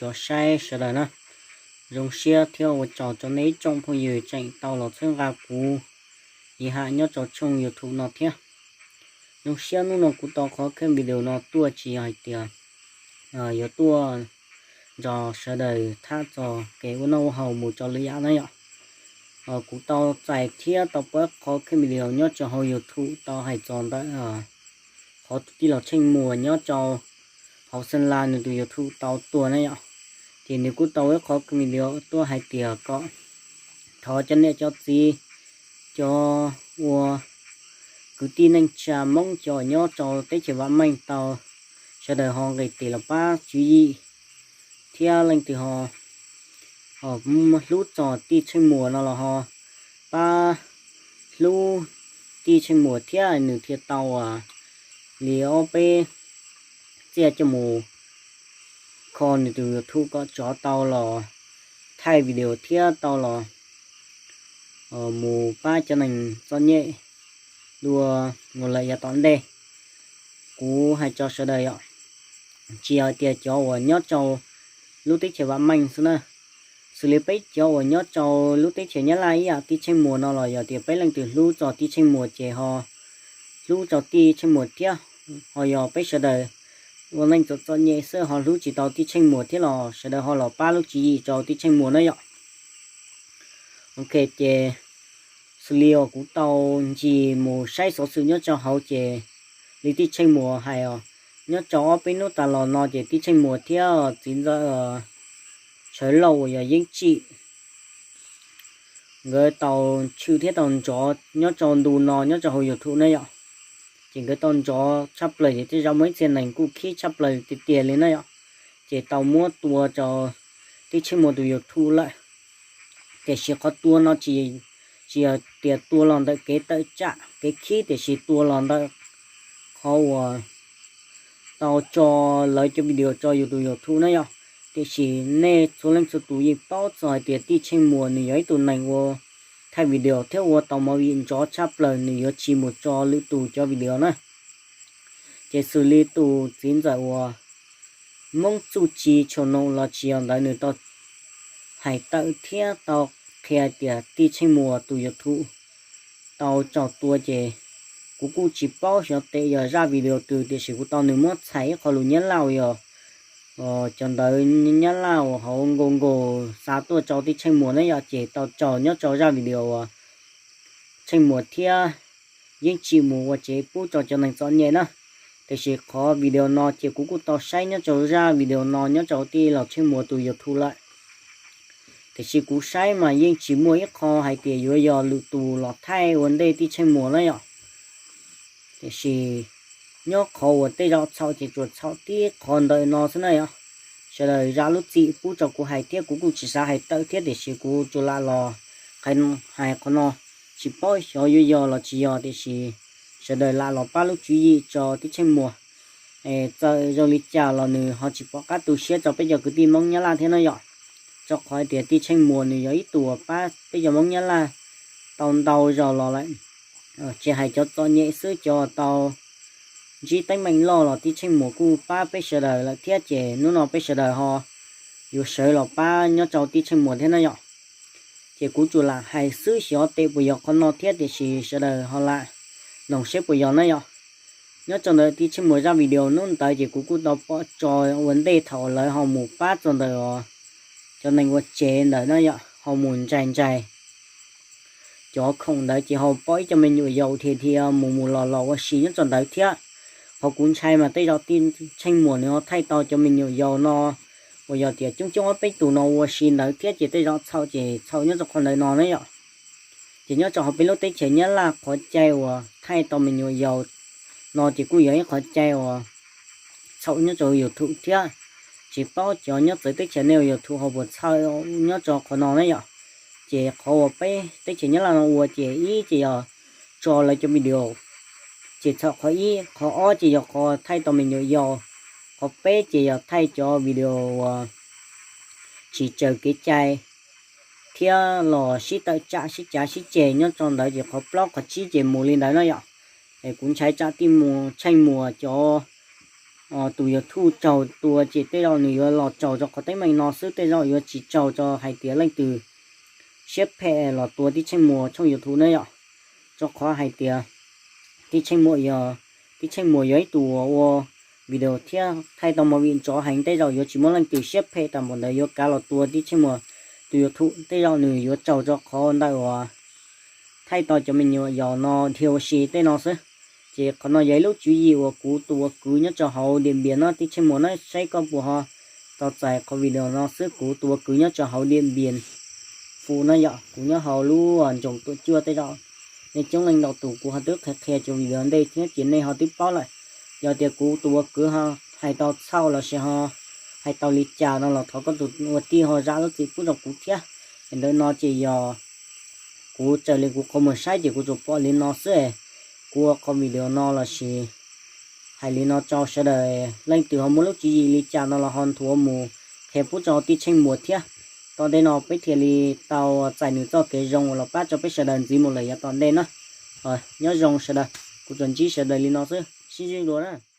cov saib sawv daws na. Zoo siab thiab ua tsaug rau nej ib tsoom phooj ywg tseem tau los txhawb nqa kuv ib ham nyob rau tshooj YouTube no thiab. Zoo siab hnub no kuv tau qhov video no tuaj tsis yog hais tias yuav tuaj nrog sawv daws tham txog kev ua noj ua haus mus rau lwm yam na yom. Kuv tau txais thiab tau pom qhov video nyob rau hauv YouTube tau hais txog ntawm qhov tus tij laug Tsheej Muas nyob rau hauv Xeem Las nws tus YouTube tau tuag na yom. Ces nws kuj tau ib qhov video tuaj hais tias kom thov cov niam cov txiv, cov ua kwv tij neej tsa Hmoob cov nyob rau teb chaws vam meej tau, sawv daws ho nqis tes los pab tswv yim thiab leej twg ho hlub txog tij Tsheej Muas no los ho pab hlub tij Tsheej Muas thiab nws thiaj tau li ob peb txiaj coj mus kho nws tus YouTube kom tsov tau los thaij video thiab tau los mus pab cov neeg txom nyem dua mus lawm yav tom ntej. Kuv hais rau sawv daws yom, tsis yog tias cov uas nyob rau lub teb chaws vam meej xwb na, xws li peb cov uas nyob rau lub teb chaws Nyab Laj ib yam tij Tsheej Muas no los yog tias peb leej twg hlub txog tij Tsheej Muas ces ho hlub rau tij Tsheej Muas thiab, ho yog peb sawv daws ua neej txom txom nyem xwb ho hlub tsis tau tij Tsheej Muas thiab los sawv daws ho los pab lub tswv yim rau tij Tsheej Muas na yom. Ok, ces xws li uas kuv tau ncig mus saib xov xwm nyob rau hauv ces li tij Tsheej Muas hais os, nyob rau ob peb hnub tas los no ces tij Tsheej Muas thiab txiv ntxawm Tshawv Lauj uas yog Yeeb Tsim nkawd tau tshwm thiab tau nrov nyob rau ntu no nyob rau hauv YouTube na yom. Ces nkawd tau nrov tshaj plaws ces tej zaum muaj ib txhia neeg kuj khib tshaj plaws tiag tiag li na yom. Ces tau muab tua rau tij Tsheej Muas tus YouTube lawm. Tiam sis qhov tua no tsis yog tias tua los ntawm kev tawm tsam kev khib, tiam sis tua los ntawm qhov uas tau tso lawv cov video rau yus tus YouTube na yom. Tiam sis nej txhua leej txhua tus yeej paub txog hais tias tij Tsheej Muas nws yog ib tug neeg ua thaij video thiab ua tau movie nrov tshaj plaws, nws yuav tsis mus tso lwm tus cov video na. Ces xws li tus txiv ntxawm uas Hmoob Txuj Ci Tshua Noom los tsis yog ntawd nws tau hais tawm thiab tau qhia tias tij Tsheej Muas tus YouTube tau raug tua ces kuv kuj tsis paub xyov tes yog zaj video twg, tiam sis kuv tau nws muab txhais ib qho lus Nyab Laj uas yog cov ntawv Nyab Laj uas hauv Google xa tuaj rau tij Tsheej Muas na yom, ces tau raug nyob rau zaj video uas Tsheej Muas thiab Yeeb Tsim mus ua tsev pub rau cov neeg txom nyem na. Tiam sis qhov video no ces kuv kuj tau saib nyob rau zaj video no nyob rau tij laug Tsheej Muas tus YouTube lawm. Tiam sis kuv saib mas yeej tsis muaj ib qho hais tias yuav yog lwm tus los thaij ua ntej tij Tsheej Muas na yom. Tiam sis nyob qhov uas tej zaum txhaum ces tsuas txhaum tib qhov ntawm no xwb na yom. Sawv daws zam lub txim pub rau kuv hais thiab kuv kuj tsis xav hais tawm thiab, tiam sis kuv tsuas lam los hais qhov no, tsis paub xyov yuav yog los tsis yog, tiam sis sawv daws lam los pab lub tswv yim rau tij Tsheej Muas. Txawm zoo li cas los nws ho tsis pom qab tu siab rau peb cov kwv tij Hmoob Nyab Laj thiab na yom. Rau qhov hais tias tij Tsheej Muas nws yog ib tug uas pab peb cov Hmoob Nyab Laj tau ntau zaus los lawm. Tsis hais cov txom nyem xwb, cov tau ntsib teeb meem loj los tij Tsheej Muas kuj pab peb sawv daws lawm thiab, ces hnub no peb sawv daws ho yuav sawv los pab nyob rau tij Tsheej Muas thiab na yom. Ces kuv tsuas lam hais xwb xyov tes puas yog qhov no thiab, tiam sis sawv daws ho lam noog seb puas yog na yom. Nyob rau ntawm tij Tsheej Muas zaj video hnub ntawd ces kuv kuj tau pom tso ua ntej thaum lawv ho mus pab txog ntawm cov neeg ua tsev ntawd na yom, ho mus ntsais ntsais cov khoom ntawd ces ho pom ib co me nyuam yaus dhia dhia mus mus los los ua si nyob rau ntawd thiab. Qhov kuv ntshai mas tej zaum tij Tsheej Muas nws ho thaij tau cov me nyuam yaus no uas yog tias coob coob ob peb tus no ua si ntawd thiab, ces tej zaum txhaum ces txhaum nyob rau qhov ntawd no na yom. Ces nyob rau hauv peb lub teb chaws Nyab Laj qhov cai uas thaij tau me nyuam yaus no ces kuj yog ib qhov cai uas txhaum nyob rau YouTube thiab. Tsis paub cov nyob txawv teb chaws nej ua YouTube ho puas txhawj nyob rau qhov no na yom. Ces qhov uas peb teb chaws Nyab Laj no ua ces ib ces yog tso lawv cov video, ces txhaum qhov ib. Qhov ob ces yog qhov thaij tau me nyuam yaus. Qhov peb ces yog thaij cov video uas tsis raws kev cai thiab los sib tawm tsam sib cav sib ceg nyob rau ntawd, ces qhov plaub qhov tsib ces mus li ntawd na yom. Es kuv ntshai tsam tij Tsheej Muas cov tus YouTube tsaug tua ces tej zaum nws yuav los tsaug rau qhov teeb meem no xwb, tej zaum yuav tsis tsaug rau hais tias leej twg siab phem los tua Tib Tsheej Muas tshooj YouTube na yom. Rau qhov hais tias Tib Tsheej Muas yog, Tib Tsheej Muas yog ib tug uas ua video thiab thaij tau movie nrov heev, tej zaum yuav tsis muaj leej twg siab phem tas npaum ntawd yuav kav los tua Tib Tsheej Muas tus YouTube, tej zaum nws yuav tsaug rau qhov ntawm uas thaij tau cov me nyuam yaus no dhia ua si tej no xwb. Ces qhov no yog ib lub tswv yim uas kuv tus ua kwv nyob rau hauv Diam Npias no, Tib Tsheej Muas na, saib koj puas ho tau txais qhov video no xwb. Kuv tus ua kwv nyob rau hauv Diam Npias Fus na yom, kuv nyob hauv lub nroog Tuam Cuaj, tej zaum nej coob leej ntau tus kuv ho twb qhia qhia cov video ntej thiab ces nej ho twb paub lawm. Yog tias kuv tus ua kwv ho hais tau txhaum lossis ho hais tau li cas no los thov koj tus ua tij ho zam lub txim pub rau kuv thiab. Es ntawm no ces yog kuv raws li kuv qhov muag saib ces kuv tsuas pom li no xwb. Kuv ua qhov video no lossis hais li no rau sawv daws, leej twg ho muaj lub tswv yim li cas no los ho nthuav mus qhia pub rau Tib Tsheej Muas thiab. Tom ntej no peb thiaj li tau txais nws txoj kev zoo uas los pab rau peb sawv daws ntxiv mus lawm yav tom ntej na. Nyob zoo sawv daws, kuv tsuas ntsib sawv daws li no xwb, sib ntsib dua na.